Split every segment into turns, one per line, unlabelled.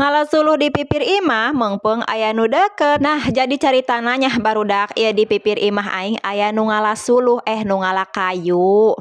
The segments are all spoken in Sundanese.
Ngala suluh di pipir imah, meungpeung aya nu deket. Nah, jadi caritana nya, barudak, ieu di pipir imah aing aya nu ngala suluh, eh, nu ngala kayu.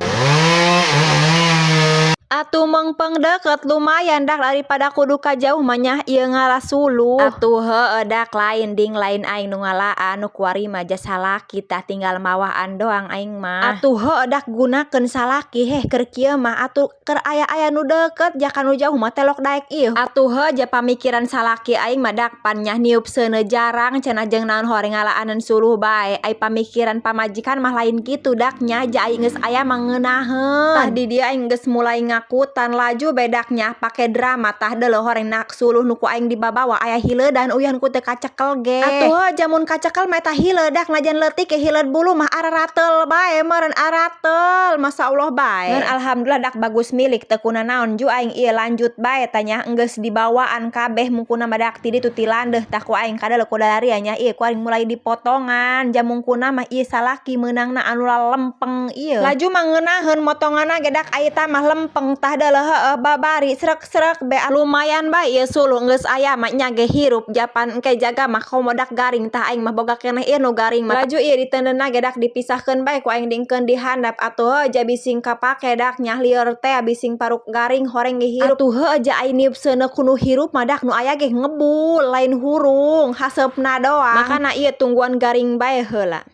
Atuh meungpeung deket lumayan dak, daripada kudu ka jauh mah nya ieu ngala suluh. Atuh heueuh dak, lain ding, lain aing nu ngalaan, nu kuari mah ja salaki tah, tinggal mawaan doang aing mah. Atuh heueuh dak, gunakeun salaki heh keur kieu mah atuh, keur aya-aya nu deket, ja ka nu jauh mah telok daek ieu. Atuh heuh ja pamikiran salaki aing mah dak, pan nya niup seuneu jarang cenah, jeung naon horeng ngalaaneun suluh bae. Ai pamikiran pamajikan mah lain kitu dak nya, ja aing geus aya mah ngeunaheun. Tah, di dieu aing geus mulai ngakutan laju bedak nya, pake drama. Tah, deuleu horeng nak suluh nu ku aing dibabawa aya hileudan, uyan ku teu kacekel ge. Atuh heuh ja mun kacekel mah eta hileud dak, najan leutik ge hileud bulu mah ararateul bae meureun, arateul, masyaallah bae. Ngan alhamdulillah dak, bagus milik, teu kunanaon ju aing ieu lanjut bae tah nya, enggeus dibawaan kabeh mungkuna mah dak, ti ditu ti landeuh. Tah, ku aing kadeuleu ku dalaria nya, ieu ku aing mulai dipotongan, ja mungkuna mah ieu salaki meunangna anu lalempeng ieu. Laju mah ngeunaheun motonganna ge dak, ai eta mah lempeng. Tah, deuleu heueuh, babari srek-srek be, lumayan bae ieu suluh geus aya mah nya ge hirup, japan engke jaga mah komo dak garing. Tah, aing mah boga keneh ieu nu garing mah. Laju ieu diteundeunna ge dak, dipisahkeun bae ku aing, diengkeun di handap. Atuh heuh ja bising kapake dak nya, lieur teh bising paruk garing, horeng ge hirup. Atuh heuh ja ai niup seuneu ku nu hirup mah dak, nu aya ge ngebul lain hurung, haseupna doang. Makana ieu tungguan garing bae heula.